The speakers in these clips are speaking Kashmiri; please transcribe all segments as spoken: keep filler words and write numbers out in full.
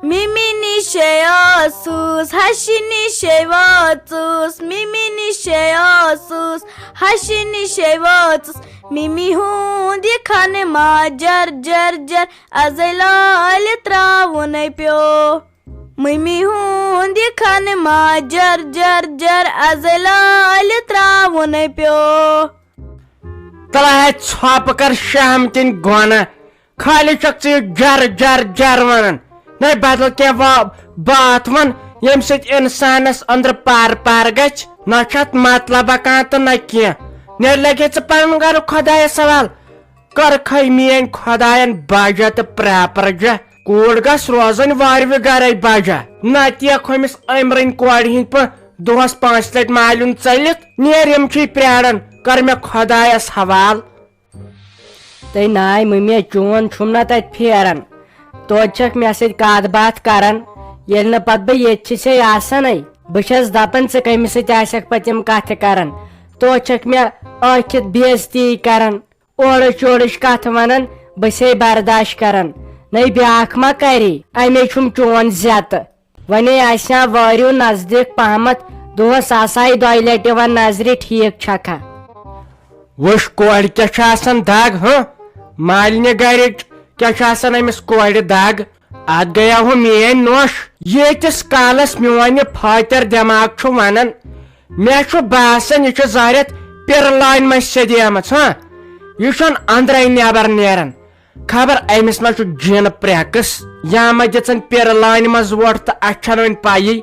مِمی نِشے ٲسٕس، ہشہِ نِشے وٲژٕس، مِمی نِشے ٲسٕس، ہشہِ نِشے وٲژٕس۔ مِمی ہُنٛد یہِ کھنہٕ ماجر جر جر، ازے لالہِ تراوُنے پیو۔ مِمی ہُنٛد یہِ کھنہٕ ماجر جر جر، ازے لالہِ تراوُنے پیو۔ تلہٕ ہے ژھۄپہٕ کر شہم کِنۍ گۄنہ۔ خالی چھکھ ژٕ یہِ جر جر جر ونان۔ نَے بدل کینٛہہ وا-، باتھ ون، ییٚمہِ سۭتۍ انسانس أنٛدرٕ پار پار گژھِ۔ نہ چھُ اتھ مطلبہ کانٛہہ تہٕ نہ کینٛہہ۔ نیرِ لگے ژٕ پنُن گرٕ خۄدایس حوال۔ کر کھے میٲنۍ خۄداین باجہ تہٕ پراپرجہ۔ کوٗر گژھ روزٕنۍ وارِ وِگرے باجہ۔ نہ تیکھ ہُمِس أمرٕنۍ کورِ ہٕنٛدۍ پٲٹھۍ دۄہس پانٛژِ لٹہِ مالیُن ژٔلِتھ۔ نیر یِم چھِی پراران، کر مےٚ خۄدایس حوال۔ تہٕ ناے مٔمی، چون چھُم نہ تتہِ پھیران۔ توتہِ چھکھ مےٚ سۭتۍ کتھ باتھ کران، ییٚلہِ نہٕ پتہٕ بہٕ ییٚتہِ چھسے آسانٕے۔ بہٕ چھس دپان، ژٕ کٔمِس سۭتۍ آسکھ پتہٕ یِم کتھٕ کران؟ توتہِ چھکھ مےٚ ٲکھِتھ بے عزتی کران۔ اورٕچ یورٕچ کتھٕ ونان، بہٕ چھسے برداش کران۔ نَے بیاکھ ما کرِ؟ امے چھُم چون زیتہٕ۔ ونے آسہِ ہا وٲرِو نزدیٖک پہمتھ، دۄہس آسہٕ ہا یہِ دۄیہِ لٹہِ یِوان نظرِ، ٹھیٖک چھکھا؟ وٕچھ، کورِ کیٛاہ چھِ آسان دگ، ہہ؟ مالنہِ گرِچ کیٛاہ چھِ آسان أمِس کورِ دگ؟ اتھ گٔیاو ہُہ میٲنۍ نوش۔ ییٖتِس کالس میون یہِ فاتر دٮ۪ماغ چھُ ونان، مےٚ چھُ باسان، یہِ چھُ ظٲہرت پِرٕ لانہِ منٛز سیٚدیمٕژ، ہہ؟ یہِ چھُنہٕ أنٛدرے نٮ۪بر نیران۔ خبر أمِس ما چھُ جِن پرٛٮ۪کٕس، یا ما دِژٕن پِرٕ لانہِ منٛز وۄٹھ تہٕ اَسہِ چھَنہٕ وۄنۍ پَیی۔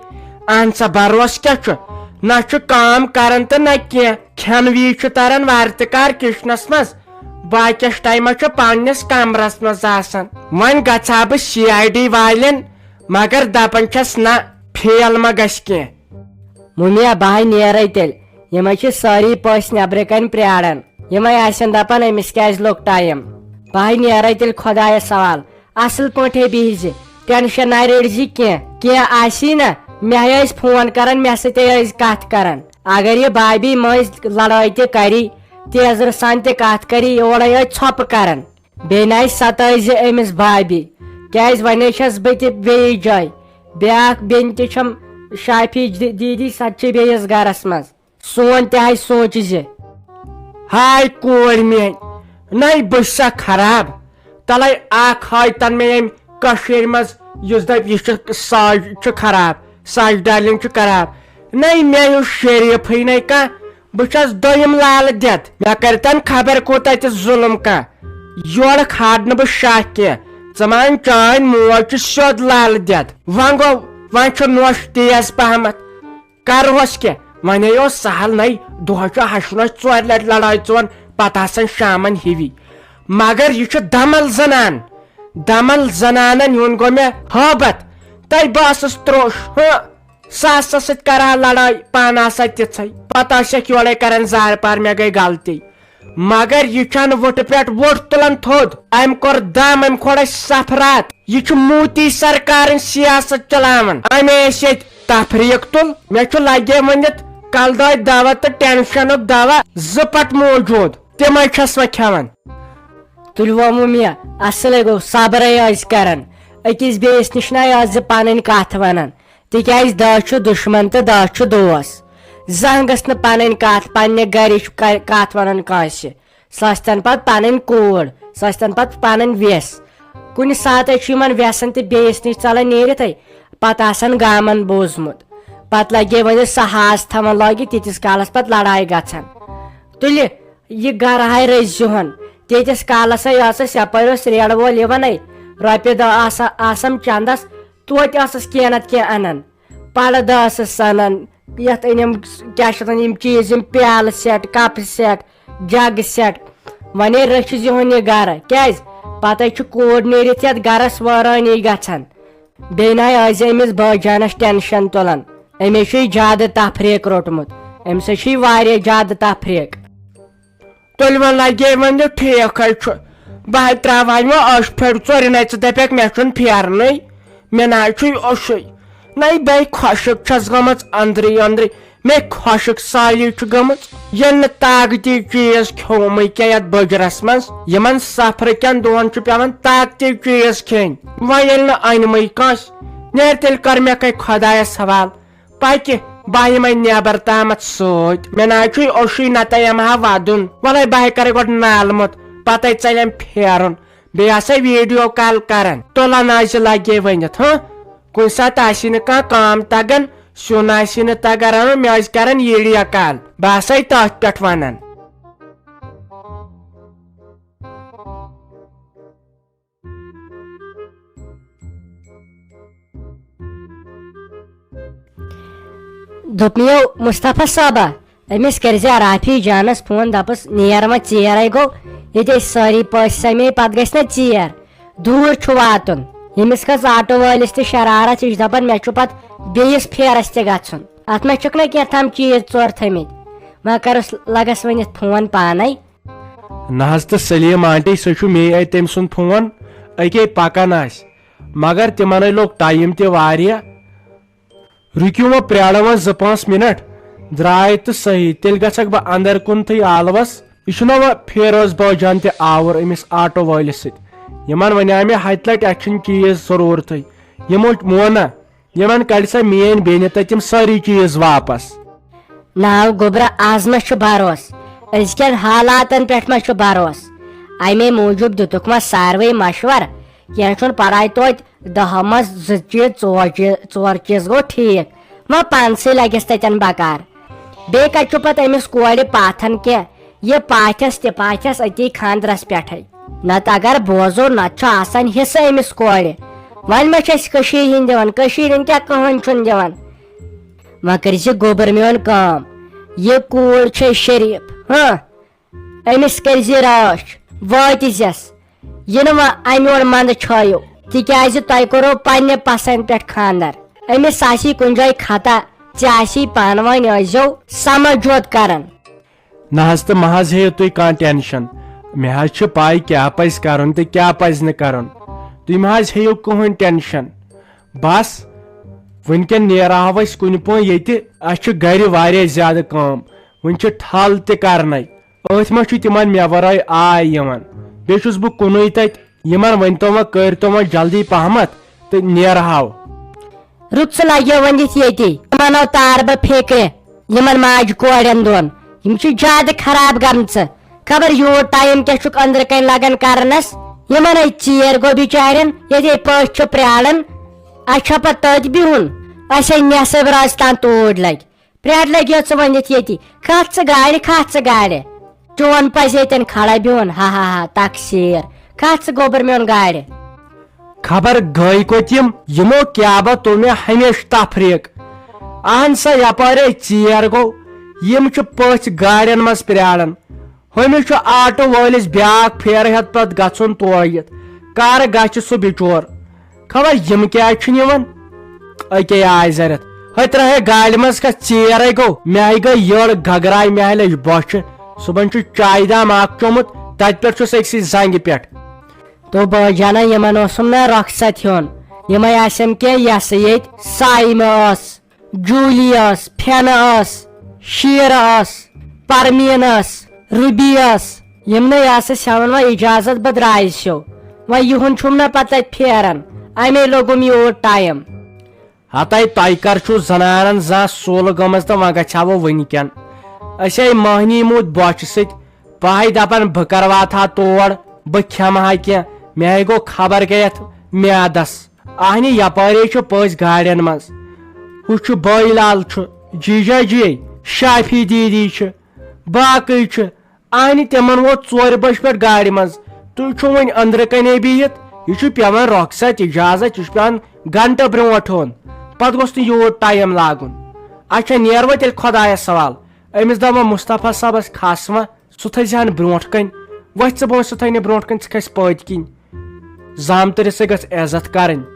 اَہن سا، بروسہٕ کیٛاہ چھُ؟ نہ چھُ کٲم کران تہٕ نہ کینٛہہ۔ کھٮ۪ن وِزِ چھُ تران وارِ تہِ کار کچنس منٛز، باقیَس ٹایمس چھُ پننِس کمرس منٛز آسان۔ وۄنۍ گژھٕ ہا بہٕ سی آی ڈی والٮ۪ن، مگر دپان چھَس نہ، فیل ما گژھِ کینٛہہ۔ مُمیا، بہٕ ہاے نیرے تیٚلہِ۔ یِمے چھِ سٲری پٔژھۍ نٮ۪برٕ کنہِ پرٛاران۔ یِمے آسن دپان، أمِس کیازِ لوٚگ ٹایم؟ بہٕ ہاے نیرے تیٚلہِ خۄدایس حوال۔ اصل پٲٹھۍ بِہزِ، ٹینشن نہ رٔٹزِ کینٛہہ۔ کینٛہہ آسی نہ، مےٚ ہے ٲسۍ فون کران، مےٚ سۭتۍ ہے ٲسۍ کتھ کران۔ اگر یہِ بابی مٔنٛزۍ لڑٲے تہِ کری، تیزرٕ سان تہِ کتھ کری، اورے ٲسۍ ژھۄپہٕ کران۔ بیٚیہِ نہ ستٲیزِ أمِس بابی، کیازِ وۄنۍ چھس بہٕ تہِ بیٚیِس جایہِ۔ بیٛاکھ بیٚنہِ تہِ چھم، شافی دی-، دیٖدی، سۄ تہِ چھِ بیٚیِس گرس منٛز۔ سون تہِ ہاے سونٛچہِ زِ۔ ہاے کورِ میٲنۍ، نَے بہٕ چھسا خراب؟ تلے اکھ ہاے تن مےٚ ییٚمۍ کٔشیٖرِ منٛز، یُس دپہِ یہِ چھُ ساج چھُ خراب، ساج ڈارلنگ چھُ خراب۔ نَے مےٚ یُس شریٖفٕے نَے کانٛہہ، بہٕ چھَس دوٚیِم لالہٕ دٮ۪د۔ مےٚ کٔرۍتن خبر کوٗتاہ تہِ ظُلُم کانٛہہ۔ یورٕ کھارٕ نہٕ بہٕ شاہ کینٛہہ۔ ژٕ مان چٲنۍ موج چھِ سیوٚد لالہٕ دٮ۪د۔ وۄنۍ گوٚو، وۄنۍ چھُ نوٚش تیز پہمتھ۔ کرہوس کیٛاہ؟ وۄنۍ ہے اوس سہل، نَے دۄہَس چھُ ہَشہِ نوٚش ژورِ لٹہِ لڑٲے ژون، پتہٕ آسان شامن ہِوی۔ مگر یہِ چھُ دمل زنان۔ دمل زنانن ہُنٛد گوٚو مےٚ ہٲبتھ۔ تَے بہٕ ٲسٕس تروٚش، ہہ۔ ساسس سۭتۍ کرٕ ہا لڑٲے، پانہٕ آسہٕ ہا تِژھے۔ پتہٕ آسٮ۪کھ یورے کران زارٕ پار، مےٚ گٔے غلطی۔ مگر یہِ چھنہٕ وُٹھٕ پٮ۪ٹھ وُٹھ تُلان تھوٚد۔ أمۍ کوٚر دم، أمۍ کھوٚر اَسہِ صفرات۔ یہِ چھُ موٗتی سرکارٕنۍ سیاست چلاوان۔ أمۍ ٲسۍ ییٚتہِ تفریٖق تُل۔ مےٚ چھُ لگے ؤنِتھ کلہٕ دٲدۍ دوا تہٕ ٹینشنُک دوا زٕ پٹ موٗجوٗد۔ تِمے چھس وۄنۍ کھٮ۪وان۔ تُلۍ وومو مےٚ، اصلے گوٚو، صبرے ٲسۍ کران۔ أکِس بیٚیِس نِش نَے ٲس زِ پنٕنۍ کتھ ونان۔ تِکیازِ دَہ چھُ دُشمن تہٕ دَہ چھُ دوس۔ زانٛہہ گٔژھ نہٕ پنٕنۍ کتھ، پننہِ گرِچ ک-، کتھ ونان کٲنٛسہِ۔ سۄ ٲسۍتن پتہٕ پنٕنۍ کوٗر، سۄ ٲسۍتن پتہٕ پنٕنۍ وٮ۪س۔ کُنہِ ساتہٕ چھُ یِمن وٮ۪سن تہٕ بیٚیِس نِش ژلان نیٖرِتھٕے، پتہٕ آسان گامن بوٗزمُت۔ پتہٕ لگے وۄنۍ سۄ ہاس تھاوان لٲگِتھ، تیٖتِس کالس پتہٕ لڑایہِ گژھان۔ تُلہِ، یہِ گرٕ ہاے رٔزۍ ہُن۔ تیٖتِس کالس ہے ٲسٕس یپٲرۍ اوس ریڈٕ وول یِوانٕے، رۄپیہِ دہ آسا-، آسم چندس، توتہِ ٲسٕس کینٛہہ نتہٕ کینٛہہ انان۔ پردٕ ٲسٕس انان، یتھ أنِم، کیٛاہ چھِ اتھ ونان، یِم چیٖز، یِم پیالہٕ set, cup set, jug set. وۄنۍ ہے رٔچھِس یِہُنٛد یہِ گرٕ، کیٛازِ؟ پتہٕ ہے چھُ کوٗر نیٖرِتھ یتھ گرس وٲرٲنی گژھان۔ بیٚیہِ نَے ٲسۍ زِ أمِس بٲے جانس ٹینشن تُلان۔ أمِس چھُ یہِ زیادٕ تفریٖق روٚٹمُت۔ أمِس ہے چھُ یہِ واریاہ زیادٕ تفریٖق۔ تُلۍ وۄنۍ لگے وۄنۍ یہِ ٹھیٖک ہے چھُ۔ بہٕ ہے تراوٕ ہا وۄنۍ ٲش پھٔڑ ژورِ نَے، ژٕ دپکھ مےٚ چھُنہٕ پھیرنٕے۔ مےٚ نہ حظ چھُے اوٚشُے۔ نَے بے خۄشک چھَس گٔمٕژ أنٛدرٕے أنٛدرٕے۔ مےٚ خۄشک سالی چھُ گٔمٕژ۔ ییٚلہِ نہٕ طاقتی چیٖز کھیوٚمُے کینٛہہ یتھ بٔجرس منٛز، یِمن سفرٕ کٮ۪ن دۄہن چھُ پٮ۪وان طاقتی چیٖز کھیٚنۍ۔ وۄنۍ ییٚلہِ نہٕ أنمٕے کٲنٛسہِ، نیر تیٚلہِ کر مےٚ کَے خۄدایَس حوال، پَکہِ بہٕ یِمَے نٮ۪بر تامَتھ سۭتۍ۔ مےٚ نہ حظ چھُے اوشُے، نَتہٕ یِمہٕ ہا وَدُن۔ وَلَے بہٕ ہَے کَرَے گۄڈٕ نالہٕ موٚت، پَتَے ژَلٮ۪م پھیرُن۔ بیٚیہِ آسَے ویٖڈیو کال کَران، تُلان آسہِ لَگے ؤنِتھ، ہاں؟ کُنہِ ساتہٕ آسی نہٕ کانٛہہ کٲم تَگان، سیُن آسی نہٕ تَگان رَنُن، مےٚ آسہِ کَران ویٖڈیو کال، بہٕ آسَے تٔتھۍ پٮ۪ٹھ وَنان۔ دوٚپمیو مصطفیٰ صٲبہ، أمِس کٔرزِ رافی جانس فون، دپس، "نیر وۄنۍ، ژیر ہے گوٚو، ییٚتہِ أسۍ سٲری پٔژھۍ سمے، پتہٕ گژھِ نہ ژیر، دوٗر چھُ واتُن۔" ییٚمِس کھٔژ آٹو وٲلِس تہِ شرارت، یہِ چھُ دپان، "مےٚ چھُ پتہٕ بیٚیِس پھیرس تہِ گژھُن، اتھ ما چھُکھ نہ کینٛہہ تام چیٖز ژور تھٲمٕتۍ؟" وۄنۍ کرُس لگس ؤنِتھ فون پانے۔ نہ حظ تہٕ سلیٖم آنٹی، سُہ چھُ مے اَتہِ تٔمۍ سُنٛد فون، أکے پکان آسہِ، مگر تِمن ہے لوٚگ ٹایم تہِ واریاہ۔ رُکِو وۄنۍ، پرٛارو وۄنۍ زٕ پانٛژھ مِنٹ۔ درٛاے تہٕ صحیح، تیٚلہِ گژھکھ بہٕ اندر کُنتھٕے آلوس۔ یہِ چھُنہ وۄنۍ فیروز بٲجان تہِ آوُر أمِس آٹو وٲلِس سۭتۍ۔ یِمن وَنیٛاے مےٚ ہتہِ لٹہِ، اَسہِ چھُنہٕ چیٖز ضروٗرتھٕے۔ یِمو مون نہ، یِمن کڑِ سا میٲنۍ بیٚنہِ تہٕ تِم سٲری چیٖز واپس۔ ناو گوٚبرا، از ما چھُ بھروس؟ أزکٮ۪ن حالاتن پٮ۪ٹھ ما چھُ بھروس؟ امے موٗجوٗب دِتُکھ وۄنۍ ساروٕے مشور، کینٛہہ چھُنہٕ پرواے، توتہِ دَہو منٛز زٕ چیٖز، ژور چیٖز، ژور چیٖز گوٚو ٹھیٖک، وۄنۍ پانسٕے لگٮ۪س تتٮ۪ن بکار۔ بیٚیہِ کتہِ چھُ پتہٕ أمِس کورِ پاتھن کینٛہہ؟ یہِ پاتھٮ۪س تہِ پاتھٮ۪س أتی خاندرس پٮ۪ٹھے۔ نتہٕ اگر بوزو، نتہٕ چھُ آسان حصہٕ أمِس کورِ۔ وۄنۍ ما چھِ أسۍ کٔشیٖرِ ہِنٛدۍ دِوان؟ کٔشیٖرِ ہِنٛدۍ کیٛاہ کٕہٕنۍ چھُنہٕ دِوان۔ وۄنۍ کٔرۍ زِ گوٚبُر میون کٲم، یہِ کوٗر چھے شریٖف، ہاں، أمِس کٔرۍ زِ رٲچھ، وٲتۍ زٮ۪س، یہِ نہٕ وۄنۍ امہِ یورٕ منٛدٕ چھٲیِو، تِکیٛازِ تۄہہِ کوٚروٕ پننہِ پسنٛد پٮ۪ٹھ خانٛدر۔ أمِس آسی کُنہِ جایہِ خطا، ژےٚ آسی پانہٕ وٲنۍ ٲسۍزیو سمجھوت کران۔ نہ حظ تہٕ مہ حظ ہیٚیِو تُہۍ کانٛہہ ٹینشن، مےٚ حظ چھِ پاے کیٛاہ پزِ کرُن تہٕ کیٛاہ پزِ نہٕ کرُن، تُہۍ مہ حظ ہیٚیِو کٕہٕنۍ ٹینشن۔ بس، وٕنکٮ۪ن نیرہو أسۍ کُنہِ پٲٹھۍ ییٚتہِ، اسہِ چھِ گرِ واریاہ زیادٕ کٲم، وٕنہِ چھِ ٹھل تہِ کرنے۔ أتھۍ منٛز چھُ تِمن مےٚ ورٲے آے یِوان۔ بیٚیہِ چھُس بہٕ کُنُے تتہِ۔ یِمن ؤنۍتو وۄنۍ، کٔرۍتو وۄنۍ جلدی پہمتھ تہٕ نیرہو۔ رُت سُہ لگیو وۄنۍ یِتھ ییٚتی۔ یِمن آو تار بہٕ فِکرِ، یِمن ماجہِ کورٮ۪ن دۄن۔ یِم چھِ زیادٕ خراب گٔمژٕ۔ خبر یوٗت ٹایم کیٛاہ چھُکھ أنٛدرٕ کنۍ لگان کرنس۔ یِمن ہے ژیر گوٚو بِچارٮ۪ن، ییٚتہِ ہے پٔژھۍ چھِ پرٛاران۔ اسہِ چھا پتہٕ تٔتۍ بِہُن؟ اسہِ ہے نٮ۪صٕب رٲژ تام توٗرۍ لگہِ۔ پرٛارِ لگیو ژٕ ؤنِتھ ییٚتی۔ کھژ ژٕ گاڑِ، کھژ ژٕ گاڑِ۔ چون پزِ ییٚتٮ۪ن کھڑا بِہُن، ہا ہا ہا، تقصیر۔ کھژ ژٕ گوٚبُر میون گاڑِ۔ خبر گٔے کوٚت یِم، یِمو کیبو تُل مےٚ ہمیشہٕ تفریٖق۔ اہن سا، یپٲرۍ ہے ژیر گوٚو، یِم چھِ پٔژھۍ گاڑٮ۪ن منٛز پرٛاران۔ ہُمِس چھُ آٹو وٲلِس بیٛاکھ پھیرٕ ہٮ۪تھ پتہٕ گژھُن تورٕ یِتھ۔ کر گژھِ سُہ بِچور؟ خبر یِم کیٛازِ چھِنہٕ یِوان؟ أکے آے زرتھ۔ ہے ترٛاوہے گاڑِ منٛز کتھ، ژیرے گوٚو، مےٚ ہے گٔے یٔڑ گگراے، مےٚ ہے لٔج بۄچھِ۔ صُبحن چھُ چایہِ دام اکھ چومُت، تتہِ پٮ۪ٹھ چھُس أکسٕے زنگہِ پٮ۪ٹھ۔ تو بٲے جانا، یِمن اوسُم نہ رۄخصت ہیوٚن، یِمے آسٮ۪م کینٛہہ یہِ ہسا ییٚتہِ سایمہٕ ٲس۔ جوٗلی ٲس، فینہٕ ٲس، شیٖرٕ ٲس، پرمیٖن ٲس، روٗبی ٲس۔ یِمنٕے ٲسٕس ہٮ۪وان وۄنۍ اِجازت، بہٕ درٛایس ہیوٚو۔ وۄنۍ یِہُنٛد چھُم نہ پتہٕ تتہِ پھیران، امے لوٚگُم یوٗت ٹایم۔ ہتے تۄہہِ کر چھُو زنانن زانٛہہ سولہٕ گٔمٕژ تہٕ وۄنۍ گژھِ ہا وۄنۍ وٕنکٮ۪ن۔ أسۍ ہے مٔہنی موٗدۍ بۄچھِ سۭتۍ، بہٕ ہے دپان بہٕ کر واتہٕ ہا تور، بہٕ کھٮ۪مہٕ ہا کینٛہہ، مےٚ ہے گوٚو خبر کیٛاہ یتھ میادس۔ اہنہِ یپٲرے چھِ پٔژھۍ گاڑٮ۪ن منٛز۔ ہُہ چھُ بٲے لال چھُ، جیجا جی، شافی دیدی چھِ، باقٕے چھِ۔ اہنہِ تِمن ووت ژورِ بجہِ پٮ۪ٹھ گاڑِ منٛز۔ تُہۍ چھِو وۄنۍ أنٛدرٕ کنے بِہِتھ۔ یہِ چھُ پٮ۪وان رۄخصت اجازت، یہِ چھُ پٮ۪وان گھنٹہٕ برونٛٹھ ہیوٚن۔ پتہٕ گوٚژھ نہٕ یوٗت ٹایم لاگُن۔ اچھا، نیرٕ وۄنۍ تیٚلہِ خۄدایس حوال۔ أمِس دپہٕ بہٕ مصطفیٰ صٲبس کھس وۄنۍ، سُہ تھٲوزِ ہن برونٛٹھ کنہِ۔ وۄتھِ ژٕ برونٛٹھ، سُہ تھاونہِ برونٛٹھ کنہِ، ژٕ کھسہِ پٔتۍ کِنۍ۔ زامتٕرِس سۭتۍ گژھ عزت کرٕنۍ۔